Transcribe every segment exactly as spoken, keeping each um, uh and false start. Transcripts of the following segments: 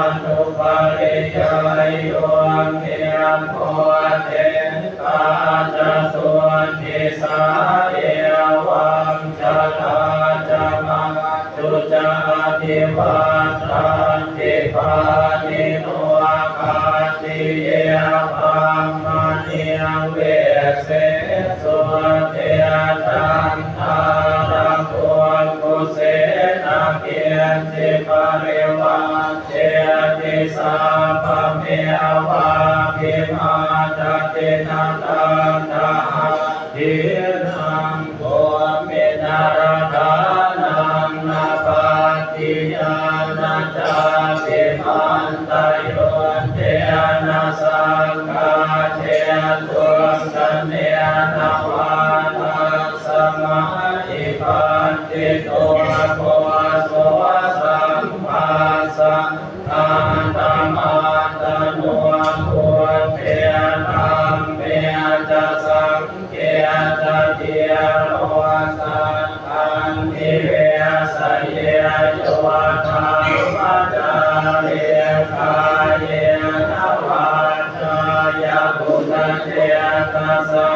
anupariyayo nibbutiṭṭhā catuddisā evaṃ jalācalā cu ca adhivattanti pāṇino. Khattiye brāhmaṇe vesesu te candālapukkuse, na kiñci parivajjeti sabbamevābhimatati. Na tattha hatthiṇaṃ bhūmi na rathānaṃ na pattiyā na cāpi mantayo, tena saṅghā jetvā anenāvalāsamaṃ. Paṭṭhito poso sambhasa ātamattano, pubbe dhamme ca saṅghe ca dhīro saddhaṃ nivesaye, yo dhammacārī kāyena vācāya uda cetasā,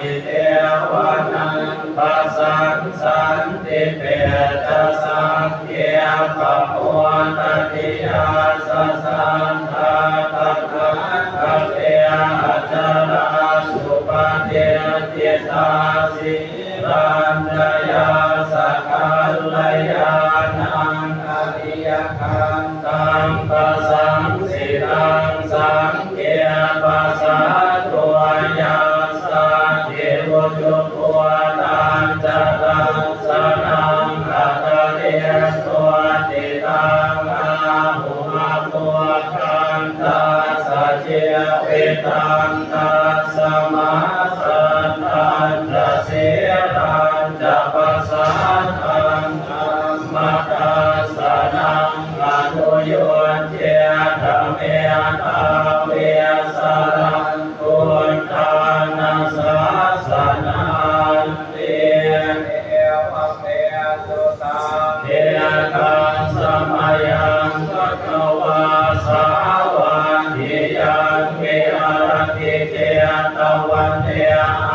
idheva naṃ pasaṃsanti pecca saṅghe pamodati. Yassa saddhā tathāgate acarā suppatiṭṭhitā, sīlañca yassa kalyāṇaṃ ariyakantaṃ pasaṃsitaṃ, saṅghe pasādo yassāti ujubhūtañca dassanaṃ, aṭṭharesu ṭhitaṃ āhu amoghantassa jīvitaṃ, tasmā saddañca sīlañca pasādaṃ dhamma dassanaṃ anuyuñjetha. Medhāvī saraṃ buddhāna sāsananti. Evaṃ me sutaṃ. Ekaṃ samayaṃ bhagavā sāvatthiyaṃ viharati jetavane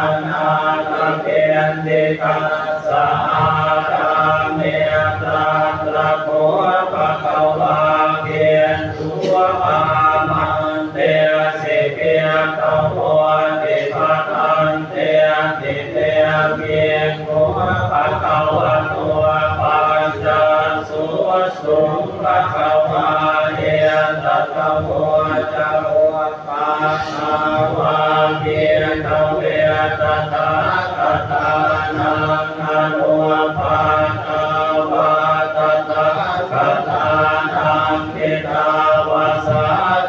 anāthapiṇḍikassa ārāme. Tatra kho bhagavā bhikkhū āmantesi bhikkhavoti. Bhadanteti te bhikkhū bhagavato paccassosuṃ. Bhagavā etadavoca. Uppādā vā bhikkhave tathāgatānaṃ anuppādā vā tathāgatānaṃ, ṭhitā va sā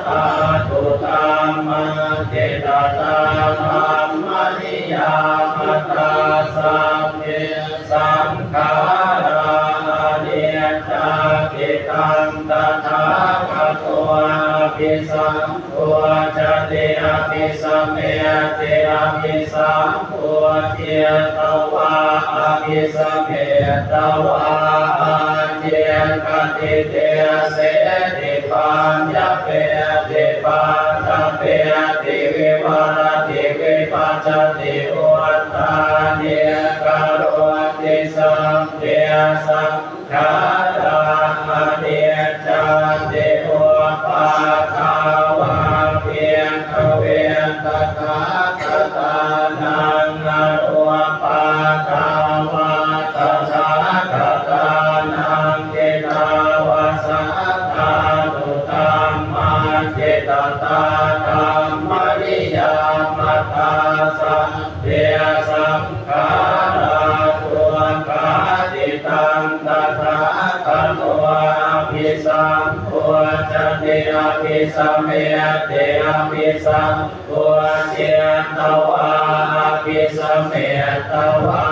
dhātu dhammaṭṭhitatā dhammaniyāmatā: sabbe saṅkhārā aniccāti. Taṃ tathāgato abhisambujjhati abhisameti. Abhisambujjhitvā abhisametvā ācikkhati deseti paññapeti paṭṭhapeti vivarati vibhajati uttānīkaroti: sabbe saṅ khārā aniccāti. Uppādā vā bhikkhave tathāgatānaṃ anuppādā vā tathāgatānaṃ, ṭhitā va sā dhātu dhammaṭṭhitatā dhammaniyāmatā: sabbe saṅ khārā dukkhāti. Taṃ tathāgato abhisambujjhati abhisameti. Abhisambujjhitvā abhisametvā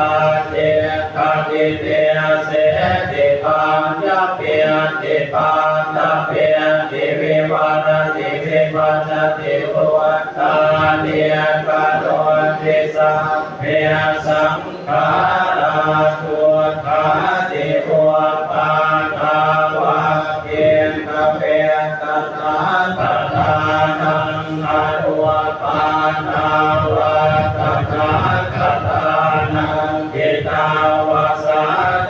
ācikkhati deseti paññapeti paṭṭhapeti vivarati vibhajati uttānīkaroti: sabbe saṅ khārā dukkhāti. Uppādā vā Bhikkhave tathāgatānaṃ anupatanāvartatathāgatānaṃ ṭhitā va sā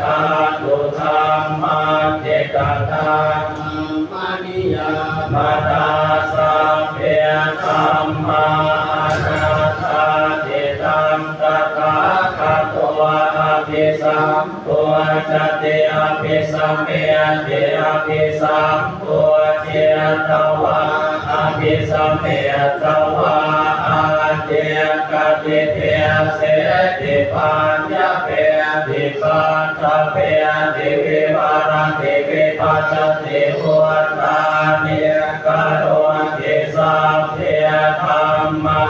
dhātu dhammaṭṭhitatā dhammaniyāmatā: sabbe dhammā anattāti. Taṃ tathāgato abhisam bujjhati abhisameti. Abhisambujjhitvā abhisametvā ācikkhati deseti paññapeti paṭṭhapeti vivarati vibhajati uttānīkaroti: sabbe dhammā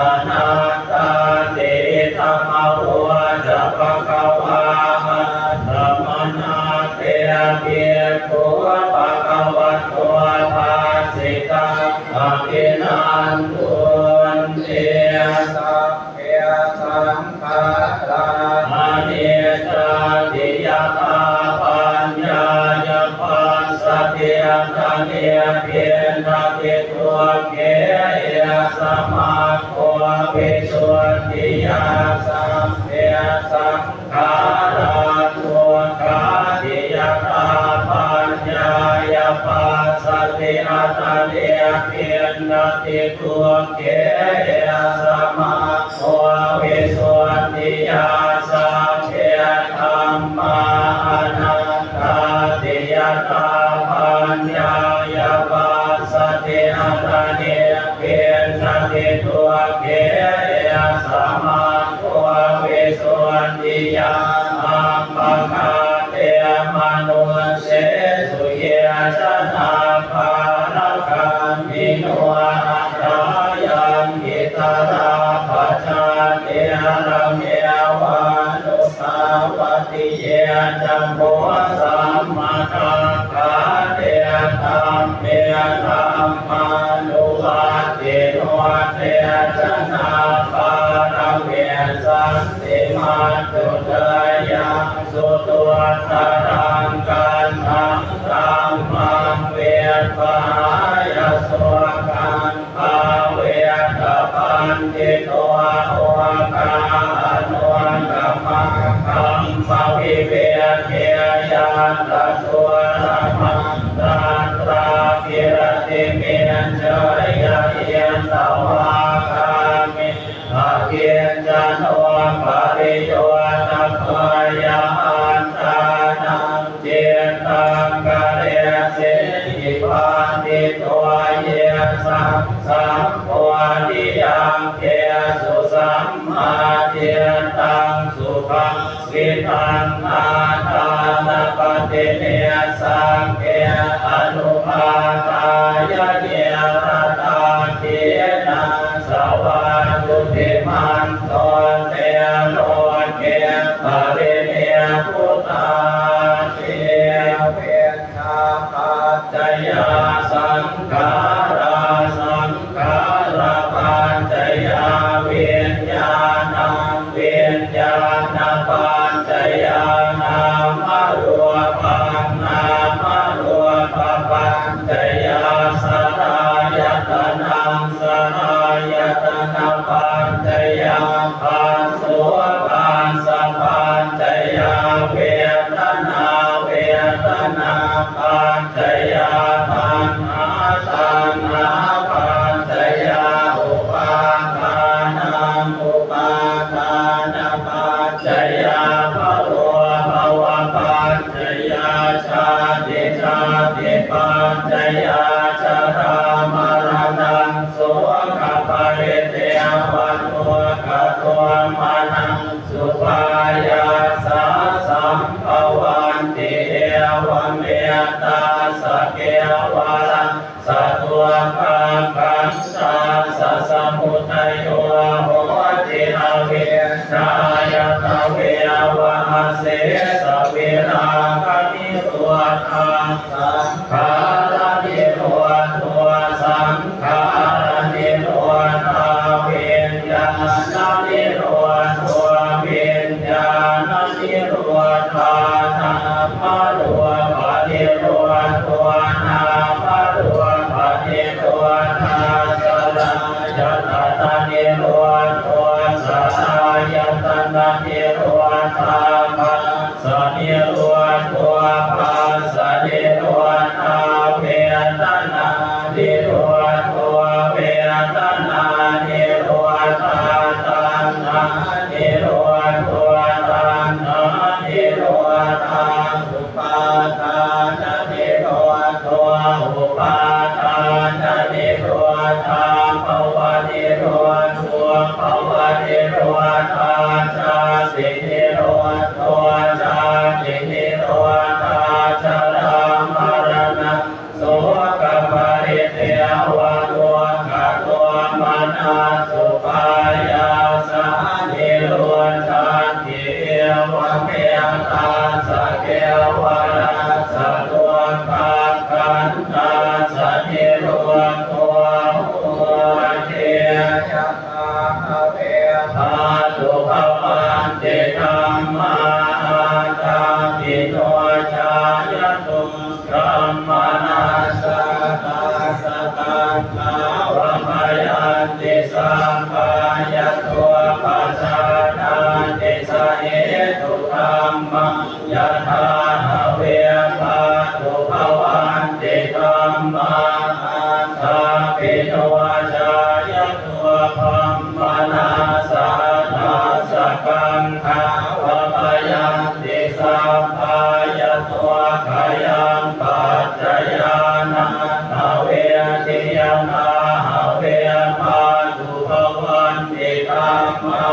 anattāti. Idamavoca bhagavā. Attamanā te bhikkhū bhagavato bhāsitaṃ abhinandunti. Sabbe saṅkhārā aniccāti. Yadā paññāya passati, atha nibbindati dukkhe, esa maggo visuddhiyā. Sabbe saṅkhārā dukkhāti. Yadā paññāya passati, atha nibbindati dukkhe, esa maggo visuddhiyā. Sabbe dhammā anattāti. Yadā paññāya passati, atha nibbindati dukkhe, esa maggo visuddhiyā. Appakā te manussesu ye janā pāragāmino, athāyaṃ ititarā pajāterameva nupavati. Ye ca kho sammadakkhāte dhamme dhammānuvattino, te janā pāramessanti maccuneyyaṃ suduttaraṃ. Kaṇḍaṃ dhammaṃ vipahāya sokkaṃ paveta paṇḍito, okā anukamma kamma vivedhe yattha sūlamaṃ. Tatrābhiratimiccheyya, hitvānāgā me akiñcano, pariyodapāya attānaṃ. Cittaṃ karesi paṇḍito, yesaṃ sambodhiyaggesu sammā cittaṃ subhaṃ vitaṃ, ātānappaṭinissagge anupādāya, ye ratā khīṇaṃ savā jutimanto, te loke parinibbutāti. Avijjāpaccayā saṅkhārā, saṅ khārapaccayā viññāṇaṃ, viññāṇapaccayā nāmarūpaṃ, nāmarūpapaccayā saḷāyatanaṃ, saḷāyatanapaccayā phasso, phassapaccayā vedanā, vedanā paccayā taṇhā, taṇhāpaccayā upādānaṃ, upādānapaccayā bhavo, bhavapaccayā jāti, jātipaccayā jarāmaraṇaṃ, sokaparidevadukkhadomanaṃ supāyāsā sambhavanti. Evametattha kevalassa dukkhakkhandhassa samudayo hoti, avijjāya tveva asesavirāganirodhā saṅkhāranirodho, saṅkhāranirodhā viññāṇanirodho, viññāṇanirodhā nāmarūpanirodho, Tassa nirodho hoti. Yathāhave bhātu bhavanti dhammā, ātāpino jāyatuṃ brāhmaṇassa, tassa kaṅkhā vamayanti sabbā, yato pajānāti sahetukammaṃ. Yathāhave bhātu bhavanti dhammā, ātāpino jāyato brāhmaṇassa, tassa kaṅkhā vamayanti sabbā, yato khayaṃ paccayānaṃ avetthi. Yathāhave bhātu bhavanti dhammā,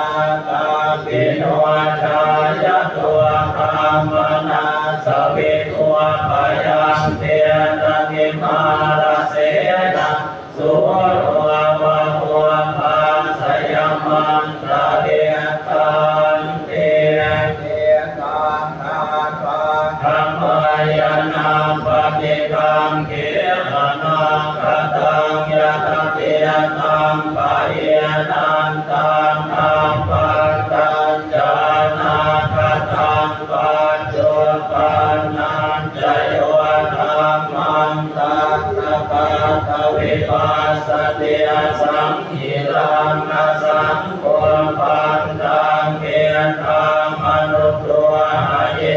ātāpino jāyato brāhmaṇassa, vitubbhayampetamimārasenaṃ sūro va pubba jayamantare. Khantīti taṃ khatvā gameyya nappaṭikaṅkhe, anāgataṃ yadatītaṃ pahīnantaṃ, appattañca anāgataṃ paccuppannañca yo dhammaṃ tattha tattha vipassati, asaṃhiraṃ asaṅkuppaṃ taṃ khiḍḍamanubhūhaye,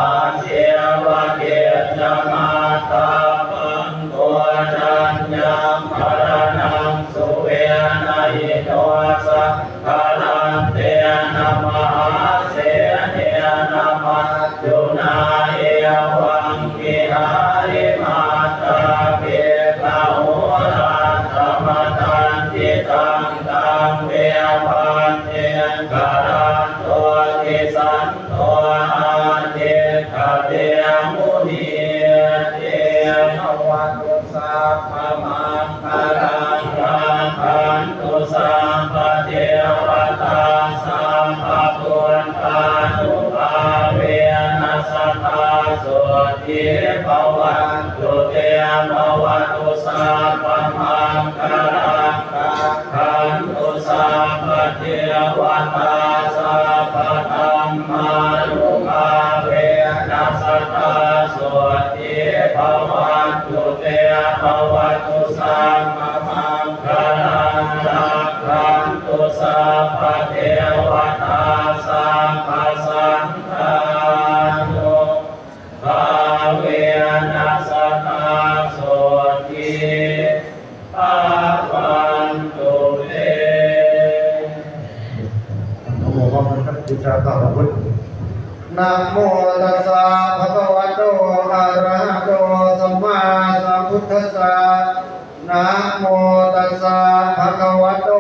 ajjeva kiccamātappaṃ, ko caññaṃ maraṇaṃ suve, na hi no saṅgarantena mahāsenena maccunā. Evaṃ vihārimātāpitahorattamatantidaṃ, taṃ ve bhaddekarattoti santo ācikkhate munīti. Bhavatu sabbamaṅgalaṃ, rakkhantu sabbadevatā, sabbabuddhānubhāvena sadā sotthī bhavantu te. Bhavatu sabbamaṅgalaṃ, rakkhantu sabbadevatā, sabbadhammānubhāvena sadā sotthī bhavantu te. Bhavatu sabbamaṅgalaṃ, rakkhantu sabbadevatā, sabbasaṅghānu bhāvena sadā sotthī bhavantu te. นโมพระพุทธเจ้าข้าพระพุทธ Namo tassa bhagavato arahato sammāsambuddhassa. Namo tassa bhagavato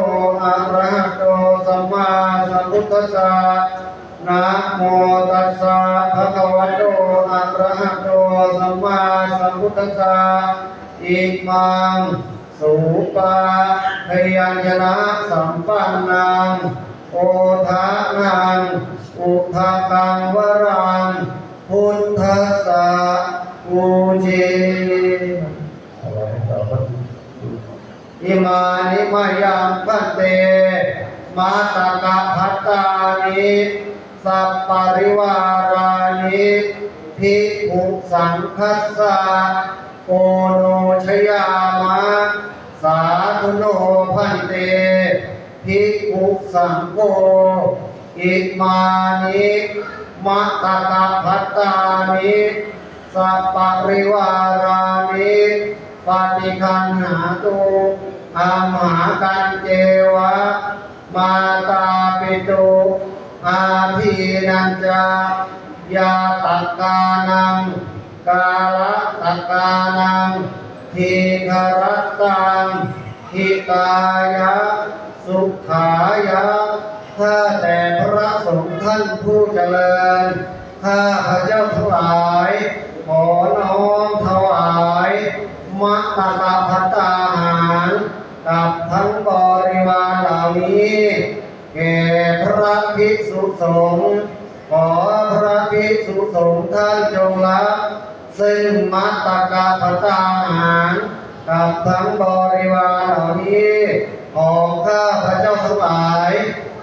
arahato sammāsambuddhassa. Namo tassa bhagavato arahato sammāsambuddhassa. Imaṃ sūpabyañjanasampannaṃ odanaṃ udakaṃ varaṃ buddhassa pūjemi. Imāni mayaṃ bhante matakabhattāni saparivārāni bhikkhusaṅghassa oṇojayāma. Sādhu no bhante bhikkhusaṅgho imāni matakabhattāni saparivārāni paṭiggaṇhātu amhākañceva mātāpitu ādīnañca ñātakānaṃ kālakatakānaṃ dīgharattaṃ hitāya sukhāya. ข้าแต่พระสงฆ์ท่านผู้เจริญ ข้าพระเจ้าทั้งหลาย ขอน้อมถวายมัตตกภัตตาหาร กับทั้งบริวารเหล่านี้ แก่พระภิกษุสงฆ์ ขอพระภิกษุสงฆ์ท่านจงรับ ซึ่งมัตตก ภัตตาหาร กับทั้งบริวารเหล่านี้ ของข้าพเจ้าทั้งหลาย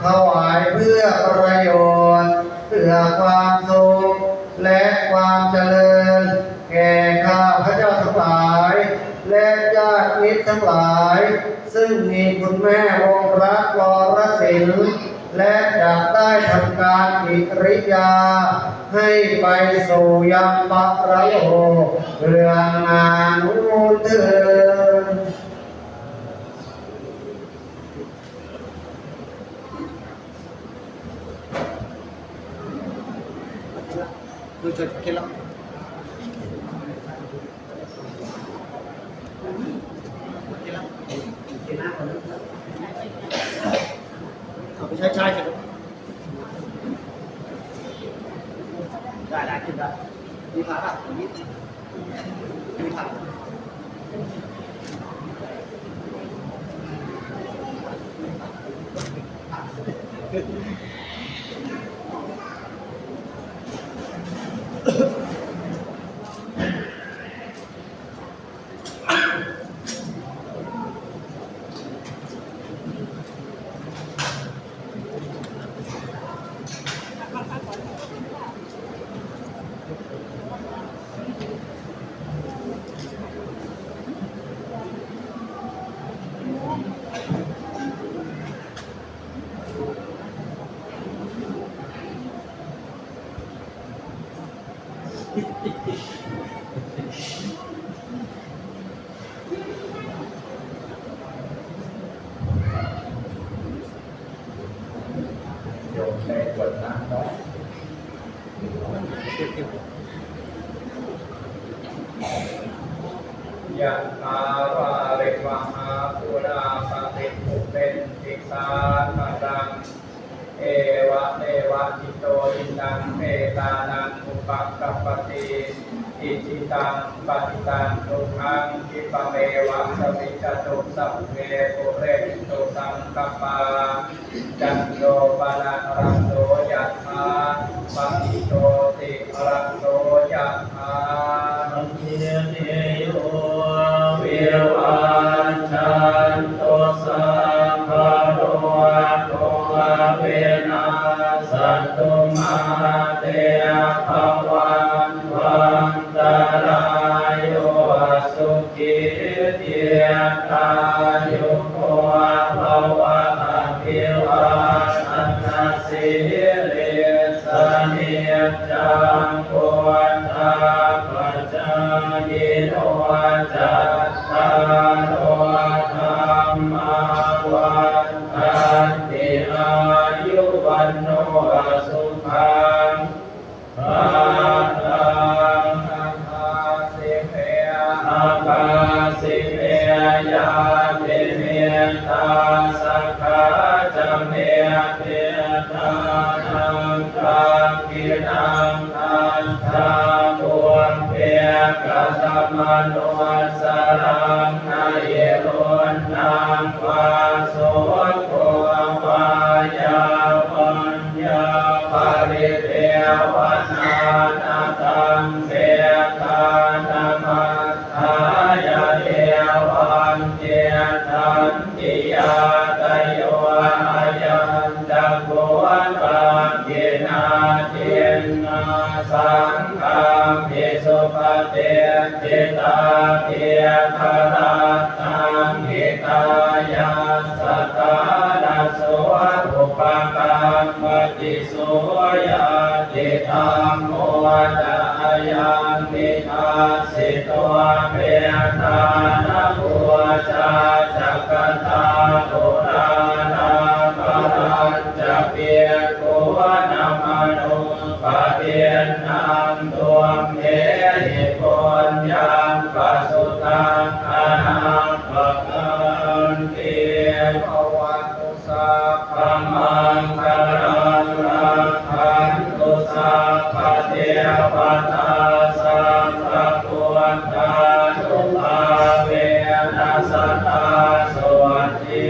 ถวายเพื่อประโยชน์ เพื่อความสุข และความเจริญ แก่ข้าพเจ้าทั้งหลาย และญาติมิตรทั้งหลาย ซึ่งมีคุณแม่วงรัก วรศิลป์ และจะได้ทำการกิริยา ให้ไปสู่ยังปรโลกเบื้องหน้านู้นเทอญ ดูจุดเคล็ดลับ เอาไปใช้ใช้เถอะ ได้ได้ขึ้นได้ มีพาราตรงนี้ มีพารา โยมไปกรวดน้ำเนาะ Yathā vārivahā pūrā paripūrenti sāgaraṃ, evameva ito dinnaṃ petānaṃ upakappati. Icchitaṃ patthitaṃ tumhaṃ khippameva samijjhatu, sabbe pūrentu saṅkappā, cando paṇṇaraso yathā, maṇi jotiraso yathā. Sabbītiyo vivajjantu, sabbarogo vinassatu, mā te bhavatvantarāyo, sukhī dīghāyuko bhava. Abhivādanasīlissa niccaṃ vuḍḍhāpacāyino, cattāro dhammā vaḍḍhanti, āyu vaṇṇo sukhaṃ balaṃ. Adāsi me akāsi me ñātimittā sakhā ca me petānaṃ dakkhiṇaṃ dajjā, pubbe katamanussaraṃ, na hi ruṇṇaṃ vā soko vā yā vaññā paridevanā, na taṃ petānamatthāya evaṃ tiṭṭhanti ñātayo. Ayañca kho dakkhiṇā dinnā saṅghamhi suppatiṭṭhitā, dīgharattaṃ hitāyassa ṭhānaso upakappati. So ñātidhammo ca ayaṃ nidassito, petāna pūjā ca katā uḷārā, balañca bhikkhūnamanuppadinnaṃ, tumhehi puññaṃ pasutaṃ anappakanti. Bhavatu sabbamaṅgalaṃ, rakkhantu sabbadevatā, sabbabuddhānubhāvena sadā sotthī